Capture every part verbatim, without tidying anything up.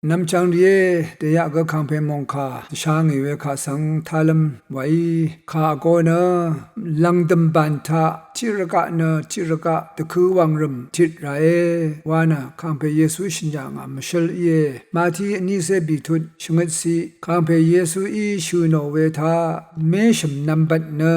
Nvmchvng rìé, dèyaq gø kàngpè mòngkà dvsha ngì we kà svng talv́m wàí kà vgō nø, lv̀ngdø̀m bàn taq tiq rvgaq nø tiq rvgaq dvkø̄ wàngrø̀m tit ràe wa nø, kàngpè Yesu shø̀n yà ngà mvshǿl íe. Mati vnícé bìtut shvngøt ciq, kàngpè Yesuí shø̀ nò we taq, méshø̀m nvmbat nø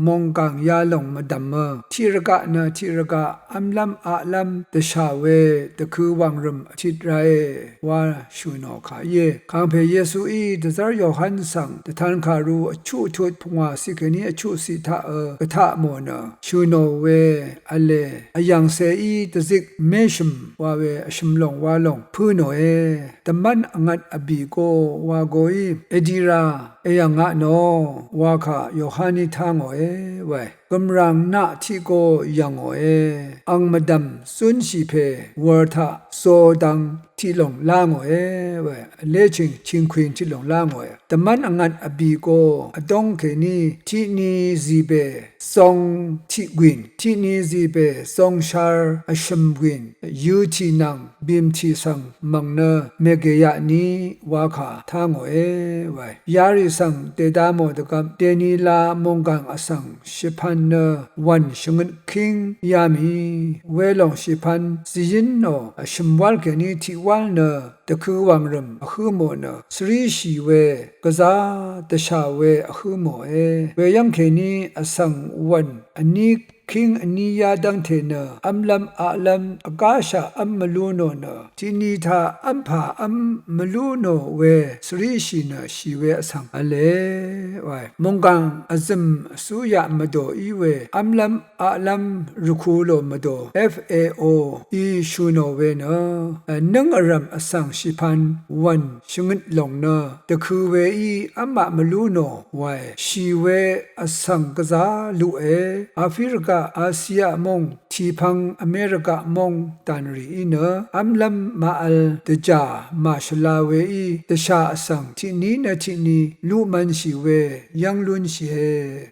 mònggàng yalòng mvdv̀mø, tiq rvgaq nø tiq rvgaq v́mlv́m aqlv́m dvshà we dvkø̄ wàngrø̀m vtit ràe wa shø̀ nò kà íe. Kàngpè Yesuí dvzv́r Yohan svng dvtankàru vchuq tut pungwà ciq kèní vchuq ciq taq ø gvtaq mò nø shø̀ nò we v̄le, vyv̀ngcèí dvzik méshø̀m wa we vshø̀m lòng wa lòng pø̄ nòe. Dvmv́n vngvt vbì go wa goí èdi ra èyv̀nga nò wa kà Yohaní tá ngòe wae. Gø̀mràng naq tiq go yv̀ngòe. Ang mvdv̀m zúnshì pè wur taq zo dang tiq lòng lá ngòe wae. Vlé ching chingkwìn tiq lòng lá ngòe. Dvmv́n vngvt vbì go vdóng kèní tiqni zìbè zong tiq gwìn, tiqni zìbè zong shar vshø̀m gwìn, yøtì nvng bìmtì svng mv̀ng nø mègèyaq ní wa kà tá ngòe wae. Yarì svng dèda mò dvgvp dènila mònggàng vsvng shvpan nø wv̀n shvngøt kíng yà mì. Welòng shvpan zìyǿn nò vshø̀m wál kèní tiq wál nø dvkø̄ wàngrø̀m vhǿ mò nø svríshì we gvzá dvshà we vhǿ mòe. Weyv́ng kèní vsvng wv̀n vní kíng vní yá dv́ngte nø v́mlv́m aqlv́m vgáshaq v́m mvlú nò nø, tiqni taq v́mpà v́m mvlú nò we svríshì nø shì we vsvng v̄le wae. Mònggàng vzø̀m vsúyaq mvdò í we v́mlv́m aqlv́m rvku lò mvdò F A O í shø̀ nò we nø, nøng vrv̀m vsvng shvpan wv̀n shvngøt lòng nø dvkø̄ weí v́maq mvlú nò wae. Shì we vsvng gvzá luqe. Afrika, Asia móng, tìpvng Amerika móng dànrì í nø v́mlv́m màvl dvjà màshvla weí dvshà vsvng tiqní nø tiqní luq mv̄nshì we yv́ng lúnshìe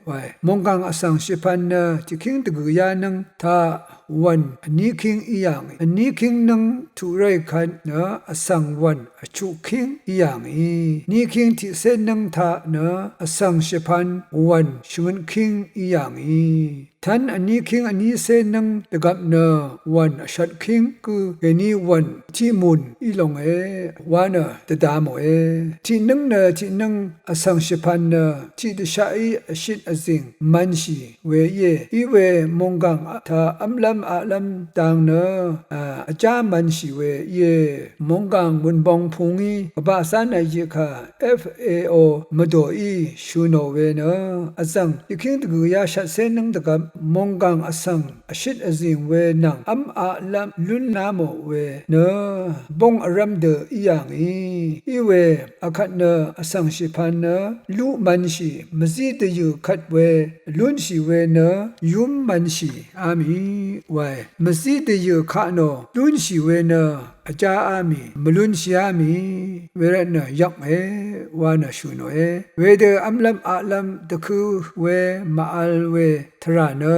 wae. Mònggàng vsvng shvpan nø tiqkíng dvgø̀yá nǿng taq wv̀n vní kíng í yà ngì. Vní kíng nǿng tuq ráì kvt nø vsvng wv̀n vchuq kíng í yà ngì. Vní kíng tiqcé nǿng taq nø vsvng shvpan wv̀n shvngøt kíng í yà ngì. Tv́n vní kíng vnícé nǿng dvgvp nø wv̀n vshvt kíng gø kèní wv̀n tiqmùn í longe wa nø dvda mòe. Tiqnǿng nø tiqnǿng vsvng shvpan nø tiqdvshaqí vshit vzìng mv̄nshì we íe. Iwe mònggàng taq v́mlv́m aqlv́m dang nø, a, vjá mv̄nshì we íe. Mònggàng mùnbong pungí gvbaq zá nv̀yøkà F A O mvdòí shø̀ nò we nø vzv̀ng tiqkíng dvgø̀yá shvtcé nǿng dvgvp mònggàng vsvng vshit vzìng we nvng v́m aqlv́m lún lá mò we nø bóng vrv́m dø í yà ngì. Iwe akvt nø vsvng shvpan nø luq mv̄nshì, mvzí dvyø̀ kvt we lúnshì we nø yúm mv̄nshìá mì wae. Mvzí dvyø̀ kaq nò lúnshì we nø vjáá mì, mvlúnshìá mì, wervtnø yvknge wa nø shø̀ nòe. Wedø v́mlv́m aqlv́m dvkø̄ we màvl we tvrà nø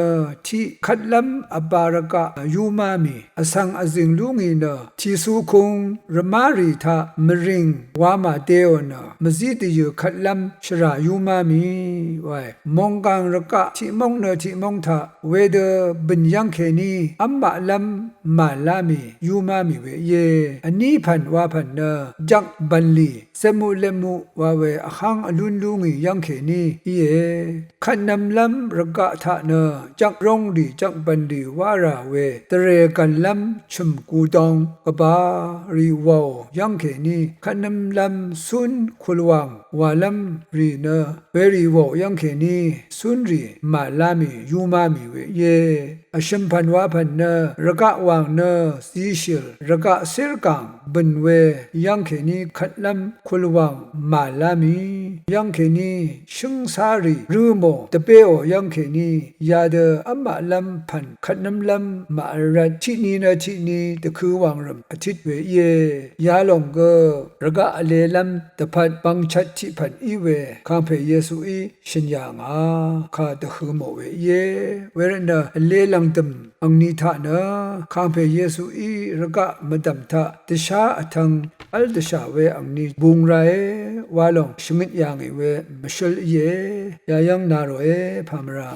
tiq kvtlv́m vbā rvgaq yúmá mì, vsvng vzìng lú ngì nø tìcukung rvmárì taq mvrìng wa màdeò nø mvzí dvyø̀ kvtlv́m shvrà yúmá mì wae. Mònggàng rvgaq tiqmóng nø tiqmóng taq wedø bø̀n yv́ng kèní v́m maqlv́m màlá mì yúmá mì we íe. Vní pv̀n wa pv̀n nø jvk bv̀nlì zepmuq lepmuq wa we vháng vlún lú ngì yv́ng kèní íe. Kvtnv̄mlv́m rvgaq taq nø jvk róngrì jvk bv̀nlì wá rà we dvrè gv̀nlv́m chø̀m gudong gvbā rì wàò yv́ng kèní kvtnv̄mlv́m cún kulwàng wàlv́m rì nø werì wàò yv́ng kèní cúnrì màlá mì yúmá mì we íe. Vshø̀m pv̀n wa pv̀n nø rvgaq wàng nø zishìl rvgaq círgàng bø̀n we yv́ng kèní kvtlv́m kulwàng màlá mì yv́ng kèní shǿngcá rì rǿ mò dvbéò yv́ng kèní yadø v́maqlv́m pv̀n kvtnv́mlv́m màvl rvt tiqni nø tiqni dvkø̄ wàngrø̀m vtit we íe. Yalòng gø rvgaq vlelv́m dvpvt bvngchvt tiqpv̀n í we Kàngpè Yesuí shø̀n yà ngà kà dvhø̄ mò we íe. Wervtnø vle lv̀ngdø̀m angni taq nø Kàngpè Yesuí rvgaq mvdv̀m taq dvshá vtv̄ng v́l dvshà we angni bung rae wa lòng shvngøt yà ngì we mvshǿl íe. Yayv́ng na ròe pàmvrà